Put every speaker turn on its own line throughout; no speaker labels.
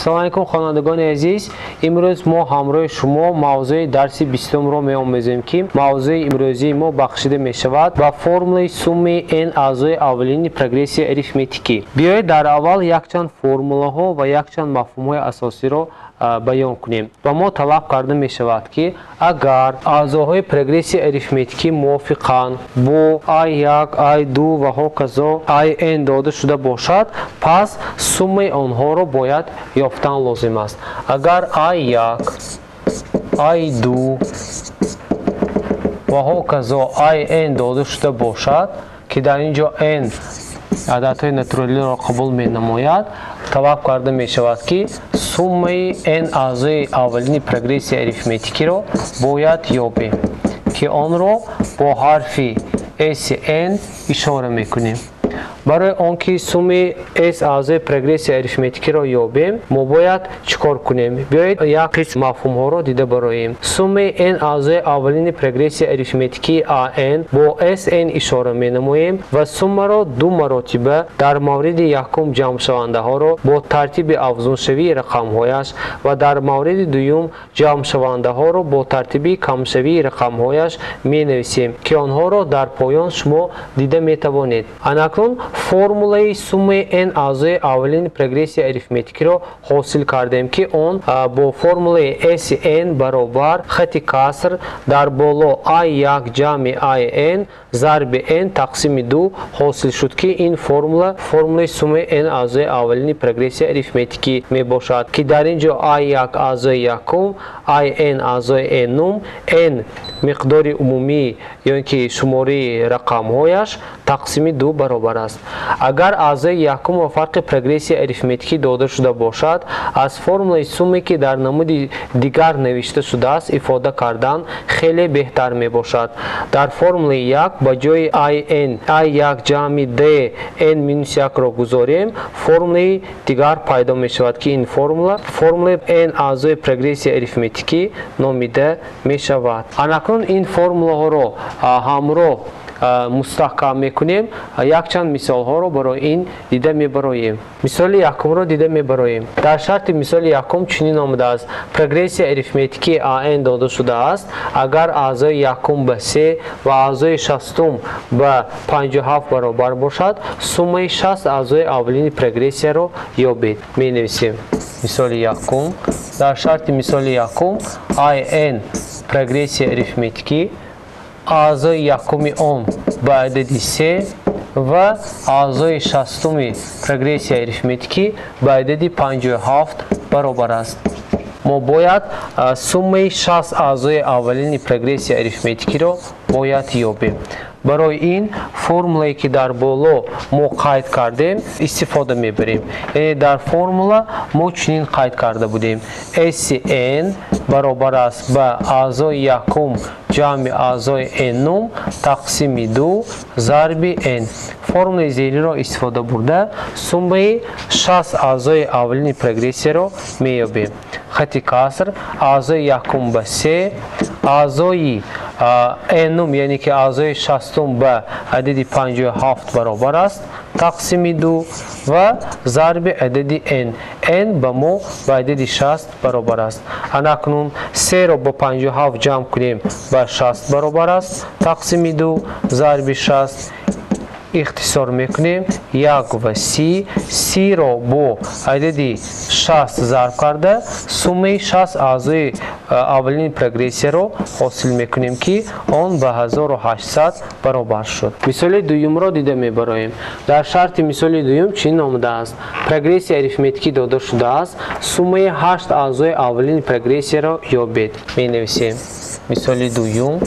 Салом алейкум, хонандагони азиз. Имрӯз мо ҳамроҳи шумо мавзӯи дарси 20-ро меомӯзем, ки мавзӯи имрӯзии мо бахшида мешавад ба формулаи суммаи n аъзои аввалини прогрессияи арифметикӣ. Биёед дар аввал якчанд формулаҳо ва якчанд мафҳумҳои асосиро баён кунем. Ба мо талаб карда мешавад, ки агар аъзоҳои прогрессияи арифметикӣ мувофиқан бо а1, а2 ва ҳоказо ан дода шуда бошад, пас суммаи онҳоро бояд ёфтан лозим аст. Агар а1, а2 ва ҳоказо ан дода шуда бошад, ки дар ин ҷо n ададҳои натуралиро қабул менамояд, талаб карда мешавад, ки суммаи n аъзои аввалини прогрессияи арифметикиро бояд ёбем, ки онро бо ҳарфи sn ишора мекунем. Барои он ки суммаи s аъзои прогрессияи арифметикиро ёбем, мо бояд чӣ кор кунем? Биёед як қисм мафҳумҳоро дида бароем. Суммаи n аъзои аввалини прогрессияи арифметикии an бо sn ишора менамоем ва суммаро ду маротиба дар мавриди якум ҷамъшавандаҳоро бо тартиби афзуншавии рақамҳояш ва дар мавриди дуюм ҷамъшавандаҳоро бо тартиби камшавии рақамҳояш менависем, ки онҳоро дар поён шумо дида метавонед. Анакнун формулаи суммаи n аъзои аввалини прогрессияи арифметикиро ҳосил кардем, ки он бо формулаи sn баробар хати каср дар боло a1 ҷамъи an зарби n тақсими 2 ҳосил шуд, ки ин формула формулаи суммаи n аъзои аввалини прогрессияи арифметикӣ мебошад, ки дар ин ҷо a1 аъзои якум, an аъзои n-ум, n миқдори умумӣ ё ин ки шумораи рақамҳояш тақсими 2 баробар аст. Агар аъзои якум ва фарқи прогрессияи арифметикӣ дода шуда бошад, аз формулаи сумме, ки дар намуди дигар навишта шудааст, ифода кардан хеле беҳтар мебошад. Дар формулаи як ба ҷои an a1 ҷамъи d n минус 1-ро гузорем, формулаи дигар пайдо мешавад, ки ин формула формулаи n аъзои прогрессияи арифметикӣ номида мешавад. Анакнун ин формулаҳоро ҳамроҳ мустаҳкам мекунем, якчанд мисолҳоро барои ин дида мебароем. Мисоли якумро дида мебароем. Дар шарти мисоли якум чунин омадааст: прогрессияи арифметикии ан дода шудааст. Агар аъзои якум ба 3 ва аъзои шастум ба 57 баробар бошад, суммаи 60 аъзои аввалини прогрессияро ёбед. Менависем мисоли якум. Дар шарти мисоли якум ан прогрессияи арифметикӣ аъзои якуми он ба адади 3 ва аъзои шастуми прогрессияи арифметикӣ ба адади 57 баробар аст. Мо бояд суммаи 60 аъзои аввалини прогрессияи арифметикиро бояд ёбем. Барои ин формулае, ки дар боло мо қайд кардем, истифода мебарем. Яъне дар формула мо чунин қайд карда будем: sn баробар аст ба аъзои якум ҷамъи аъзои n-ум тақсими 2 зарби n. Формулаи зериро истифода бурда суммаи 60 аъзои аввалини прогрессияро меёбем. Хати каср аъзои якум ба 3, аъзои n-ум, яъне ки аъзои шастум, ба адади 57 баробар аст, тақсими 2 ва зарби адади n. n ба мо ба адади 60 баробар аст. Анакнун 3-ро бо 57 ҷамъ кунем, ба 60 баробар аст, тақсими 2 зарби 60. Ихтисор мекунем 1 ва 30. 30-ро бо адади 60 зарб карда суммаи 60 аъзои аввалини прогрессияро ҳосил мекунем, ки он ба 1800 баробар шуд. Мисоли дуюмро дида мебароем. Дар шарти мисоли дуюм чунин омадааст: прогрессияи арифметикӣ дода шудааст, суммаи 8 аъзои аввалини прогрессияро ёбед. Менависем мисоли дуюм.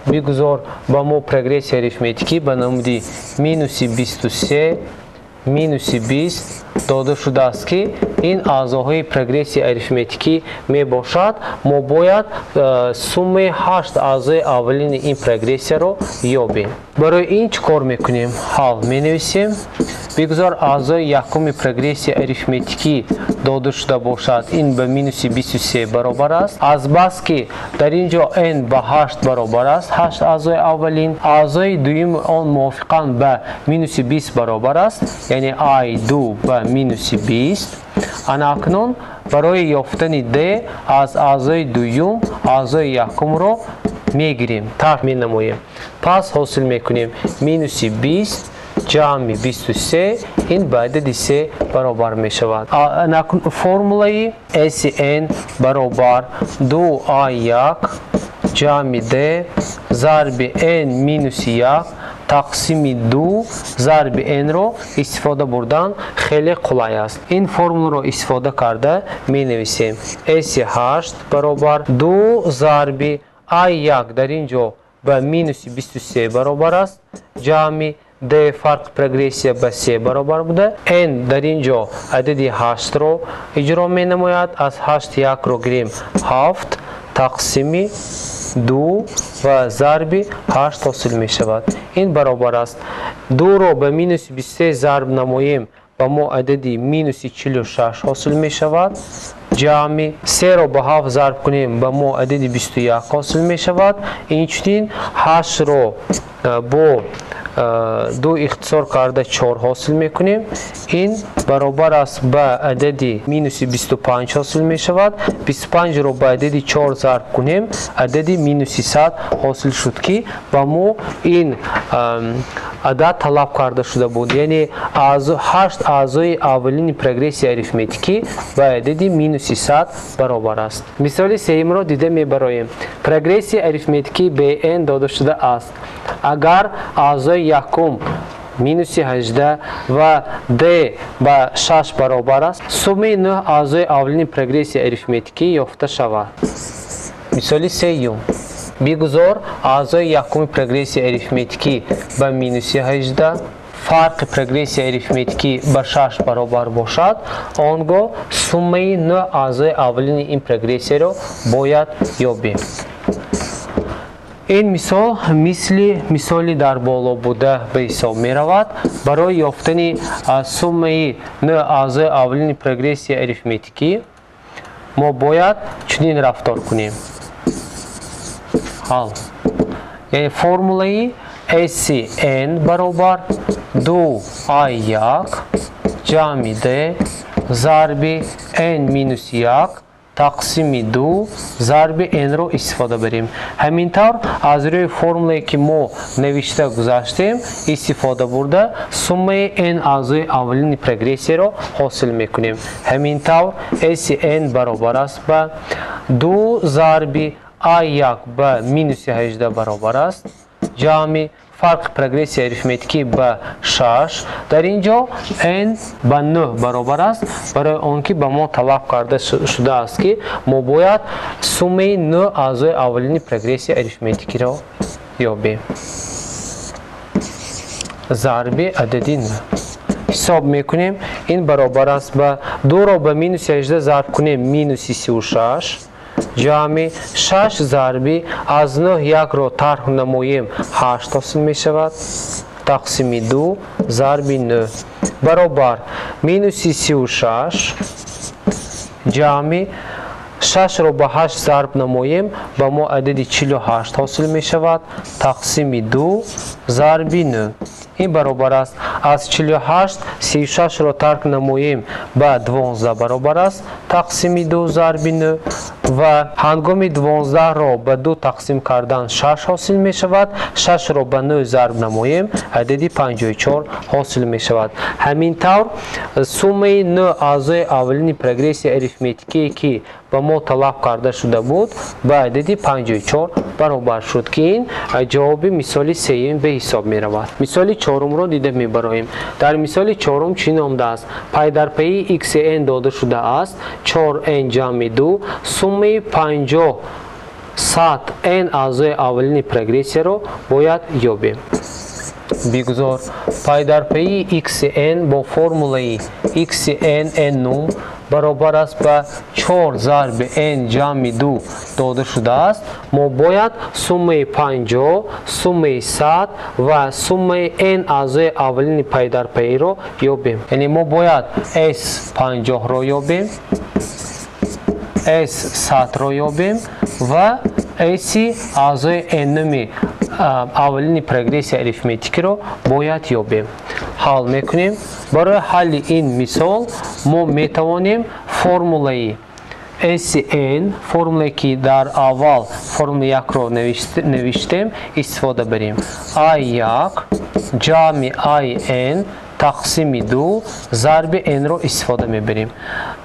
Бигузор ба мо прогрессияи арифметикӣ ба намуди минуси 23 минуси 20 дода шудааст, ки ин аъзоҳои прогрессияи арифметикӣ мебошад. Мо бояд суммаи 8 аъзои аввалини ин прогрессияро ёбем. Барои ин чӣ кор мекунем? Ҳал менависем. Бигузор аъзои якуми прогрессияи арифметикӣ дода шуда бошад, ин ба минуси 23 баробар аст. Азбаски дар ин ҷо n ба 8 баробар аст, 8 аъзои аввалин, аъзои дуюми он мувофиқан ба минуси 20 баробар аст, яъне a2 ба минуси 20. Ана акнун барои ёфтани d аз аъзои дуюм аъзои якумро мегирем, тарҳ менамоем. Пас ҳосил мекунем минуси 20 ҷамъи 23, ин ба адади 3 баробар мешавад. Формулаи Sn баробар 2a1 ҷамъи d зарби n минуси 1 тақсими 2 зарби n-ро истифода бурдан хеле қулай аст. Ин формуларо истифода карда менависем. S8 баробар 2 зарби a1 дар ин ҷо ба минуси 23 баробар аст, ҷамъи d фарқ прогрессия ба 3 баробар буда, n дар ин ҷо адади 8-ро иҷро менамояд. Аз 8 1-ро гирем 7 тақсими 2 ва зарби 8 ҳосил мешавад. Ин баробар аст 2-ро ба минуси 23 зарб намоем, ба мо адади минуси 46 ҳосил мешавад. Ҷамъи 3-ро ба 7 зарб кунем, ба мо адади 21 ҳосил мешавад. Инчунин 8-ро бо 2 ихтисор карда 4 ҳосил мекунем. Ин баробар аст ба адади минуси 25 ҳосил мешавад. 25-ро ба адади 4 зарб кунем, адади минуси 100 ҳосил шуд, ки ба мо ин адад талаб карда шуда буд. Яъне 8 аъзои аввалини прогрессияи арифметикӣ ба адади минуси 100 баробар аст. Мисоли сеюмро дида мебароем. Прогрессияи арифметикӣ bn дода шуда аст. Агар аъзои якум минуси 18 ва d ба 6 баробар аст, суммаи 9 аъзои аввалини прогрессияи арифметикӣ ёфта шавад. Мисоли сеюм. Бигузор аъзои якуми прогрессияи арифметикӣ ба минуси 18, фарқи прогрессияи арифметикӣ ба 6 баробар бошад, он гоҳ суммаи 9 аъзои аввалини ин прогрессияро бояд ёбем. Ин мисол мисли мисоли дар боло буда ба ҳисоб меравад. Барои ёфтани суммаи 9 аъзои аввалини прогрессияи арифметикӣ мо бояд чунин рафтор кунем. Ҳал. Яъне формулаи Sn баробар 2a1 ҷамъи d зарби n минус 1 тақсими 2 зарби n-ро истифода барем. Ҳамин тавр аз рӯи формулае ки мо навишта гузаштем истифода бурда суммаи n аъзои аввалини прогрессияро ҳосил мекунем. Ҳамин тавр Sn баробар аст ба 2 зарби a1 ба минуси 18 баробар аст, ҷамъи фарқи прогрессияи арифметикӣ ба 6, дар ин ҷо n ба 9 баробар аст, барои он ки ба мо талаб карда шудааст ки мо бояд суммаи 9 аъзои аввалини прогрессияи арифметикиро ёбем. Зарби адади 9. Ҳисоб мекунем, ин баробар аст ба 2-ро ба минуси 18 зарб кунем минуси 36, ҷамъи 6 зарби аз 9 1-ро тарҳ намоем 8 ҳосил мешавад, тақсими 2 зарби 9 баробар минуси 36 ҷамъи 6-ро ба 8 зарб намоем, ба мо адади 48 ҳосил мешавад, тақсими 2 зарби 9. Ин баробар аст аз 48 36-ро тарк намоем ба 12 баробар аст, тақсими 2 зарби 9 ва ҳангоми 12-ро ба 2 тақсим кардан 6 ҳосил мешавад, 6-ро ба 9 зарб намоем адади 54 ҳосил мешавад. Ҳамин тавр суммаи 9 аъзои аввалини прогрессияи арифметикие ки ба мо талаб карда шуда буд ба адади 54 баробар шуд, ки ин ҷавоби мисоли сеюм ба ҳисоб меравад. Мисоли чорумро дида мебароем. Дар мисоли чорум чунин омадааст: пайдарпайи xn дода шудааст 4n ҷамъи 2, суммаи 50 100 n аъзои аввалини прогрессияро бояд ёбем. Бигузор пайдарпайи xn бо формулаи xn n нум баробар аст ба 4 зарби n ҷамъи 2 дода шудааст, мо бояд суммаи 50, суммаи 100 ва суммаи n аъзои аввалини пайдарпайиро ёбем. Яъне мо бояд s 50-ро ёбем, s 100-ро ёбем ва s аъзои n-уми аввалини прогрессияи арифметикиро бояд ёбем. Ҳал мекунем. Барои ҳалли ин мисол мо метавонем формулаи SN, формулае ки дар аввал формулаи 1-ро навиштем, истифода барем. A1 ҷамъи AN тақсими 2 зарби n-ро истифода мебарем.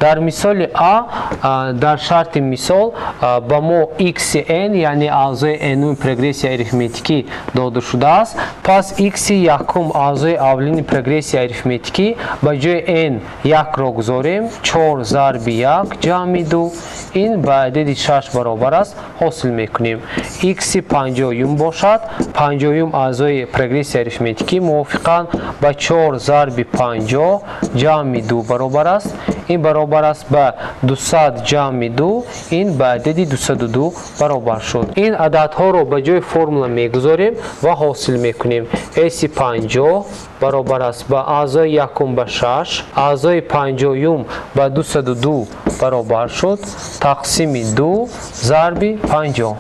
Дар мисоли А, дар шарти мисол ба мо xn, яъне аъзои n-уми прогрессияи арифметикӣ дода шудааст. Пас x якум аъзои аввалини прогрессияи арифметикӣ ба ҷои n 1-ро гузорем, 4 зарби 1 ҷамъи 2, ин ба адади 6 баробар аст, ҳосил мекунем. X 50-юм бошад, 50-юм аъзои прогрессияи арифметикӣ мувофиқан ба 4 зарби 50 ҷамъи 2 баробар аст. Ин баробар аст ба 200 ҷамъи 2, ин ба адади 202 баробар шуд. Ин ададҳоро ба ҷои формула мегузорем ва ҳосил мекунем. S 50 баробар аст ба аъзои якум ба 6, аъзои 50-юм ба 202 баробар шуд, тақсими 2 зарби 50.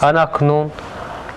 Анакнун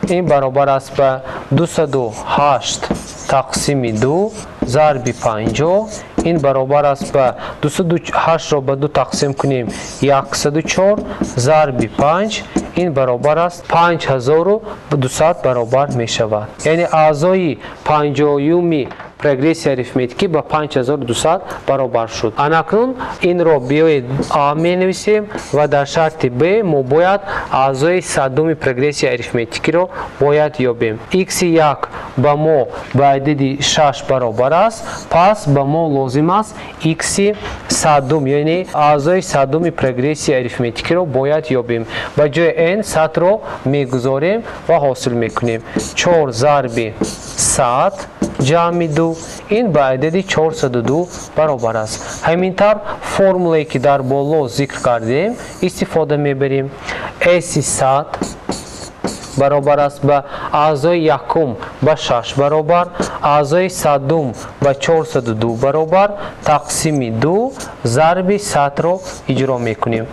ин баробар аст ба 208 тақсими 2 зарби 50, ин баробар аст ба 208-ро ба 2 тақсим кунем 104 зарби 5, ин баробар аст 5200 баробар мешавад. Яъне аъзои 50-юми прогрессияи арифметикӣ ба 5200 баробар шуд. Анакнун инро биёед А менависем ва дар шарти Б мо бояд аъзои 100-уми прогрессияи арифметикиро бояд ёбем. X1 ба мо ба адади 6 баробар аст, пас ба мо лозим аст X 100-ум, яъне аъзои 100-уми прогрессияи арифметикиро бояд ёбем. Ба ҷои n 100-ро мегузорем ва ҳосил мекунем. 4 зарби 100 ҷамъи 2, ин ба адади 402 баробар аст. Ҳамин тавр формулае ки дар боло зикр кардем истифода мебарем. S 100 баробар аст ба аъзои якум ба 6 баробар, аъзои 100-ум ба 402 баробар, тақсими 2 зарби 100-ро иҷро мекунем.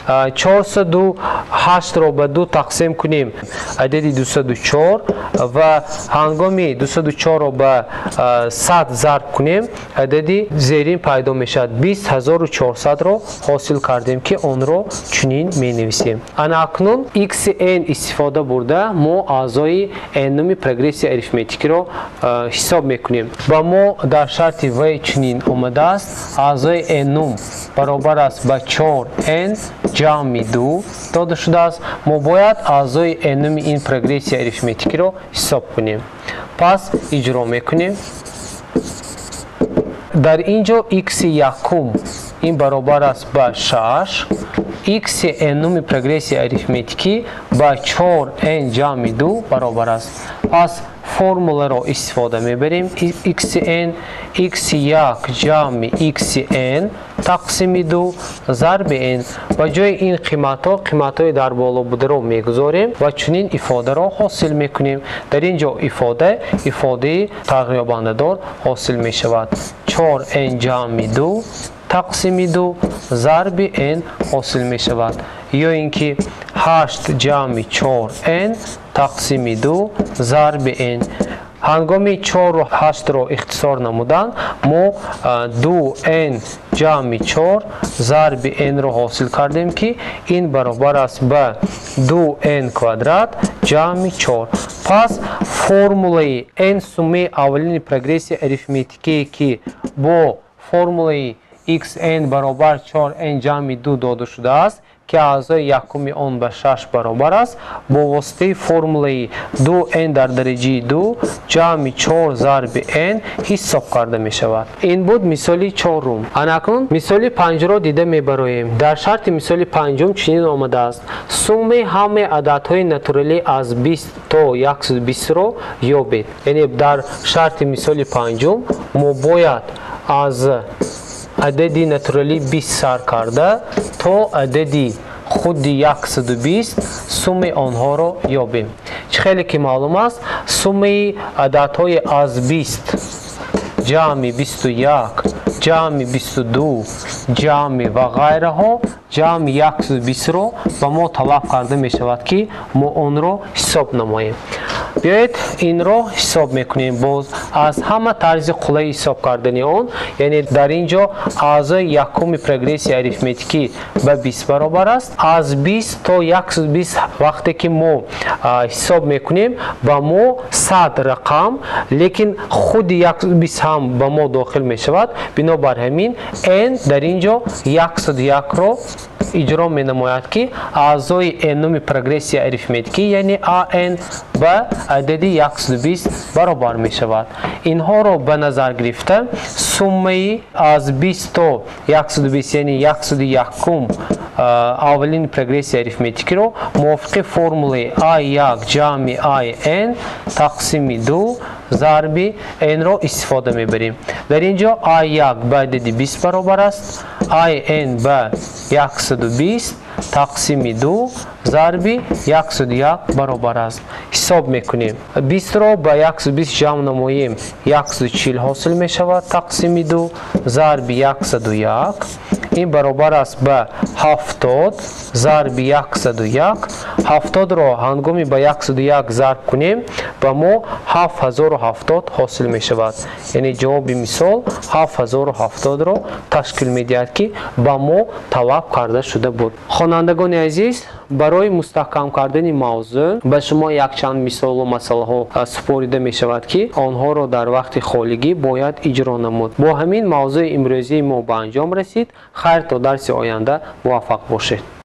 408-ро ба 2 тақсим кунем, адади 204, ва ҳангоми 204-ро ба 100 зарб кунем, адади зерин пайдо мешавад. 20400-ро ҳосил кардем, ки онро чунин менависем. Ана акнун xn истифода бурда мо аъзои n-уми прогрессияи арифметикиро ҳисоб мекунем. Ба мо дар шарти в чунин омадааст: аъзои n-ум баробар аст ба 4n ҷамъи 2 дода шудааст. Мо бояд аъзои n-уми ин прогрессияи арифметикиро ҳисоб кунем. Пас иҷро мекунем. Дар ин ҷо x якум ин баробар аст ба 6, x n-уми прогрессияи арифметикӣ ба 4n ҷамъи 2 баробар аст. Пас формуларо истифода мебарем. Xn x1 ҷамъи xn тақсими 2 зарби n. Ба ҷои ин қиматҳо қиматҳои дар боло бударо мегузорем ва чунин ифодаро ҳосил мекунем. Дар ин ҷо ифодаи тағйирёбандадор ҳосил мешавад. 4n ҷамъи 2 тақсими 2 зарби n ҳосил мешавад. Ё ин ки 8 ҷамъи 4n тақсими 2 зарби n. Ҳангоми 4 8-ро ихтисор намудан мо 2n ҷамъи 4 зарби n-ро ҳосил кардем, ки ин баробар аст ба 2n квадрат ҷамъи 4. Пас формулаи n суммаи аввалини прогрессияи арифметикие ки бо формулаи xn баробар 4n ҷамъи 2 дода шудааст, ки аъзои якуми он ба 6 баробар аст, бо воситаи формулаи 2n дар дараҷаи 2 ҷамъи 4 зарби n ҳисоб карда мешавад. Ин буд мисоли чорум. Анакнун мисоли панҷро дида мебароем. Дар шарти мисоли панҷум чунин омадааст: суммаи ҳамаи ададҳои натуралӣ аз 20 то 120-ро ёбед. Яъне дар шарти мисоли панҷум мо бояд аз адади натуралӣ 20 сар карда то адади худи 120 суммаи онҳоро ёбем. Чӣ хеле ки маълум аст, суммаи ададҳои аз 20 ҷамъи 21 ҷамъи 22 ҷамъи ва ғайраҳо ҷамъи 120-ро ба мо талаб карда мешавад, ки мо онро ҳисоб намоем. Биёед инро ҳисоб мекунем. Боз аз ҳама тарзи қулайи ҳисоб кардани он, яъне дар ин ҷо аъзои якуми прогрессияи арифметикӣ ба 20 баробар аст. Аз 20 то 120 вақте ки мо ҳисоб мекунем, ба мо 100 рақам, лекин худи 120 ҳам ба мо дохил мешавад. Бинобар ҳамин n дар ин ҷо 101-ро иҷро менамояд, ки аъзои n-уми прогрессияи арифметикӣ, яъне an, ба адади 120 баробар мешавад. Инҳоро ба назар гирифта суммаи аз 20 то 120, яъне 101-ум аввалин прогрессияи арифметикиро мувофиқи формулаи a1 ҷамъи an тақсими 2 зарби n-ро истифода мебарем. Дар ин ҷо a1 ба адади 20 баробар аст, an ба 120 тақсими 2 зарби 101 баробар аст. Ҳисоб мекунем. 20-ро ба 120 ҷамъ намоем, 140 ҳосил мешавад тақсими 2 зарби 101. Ин баробар аст ба 70 зарби 101. 70-ро ҳангоми ба 101 зарб кунем, ба мо 7070 ҳосил мешавад. Яъне ҷавоби мисол 7070-ро ташкил медиҳад, ки ба мо талаб карда шуда буд. Хонандагони азиз, барои мустаҳкам кардани мавзӯъ ба шумо якчанд мисолу масъалаҳо супорида мешавад, ки онҳоро дар вақти холигӣ бояд иҷро намуд. Бо ҳамин мавзӯи имрӯзии мо ба анҷом расид. Хайр, то дарси оянда муваффақ бошед.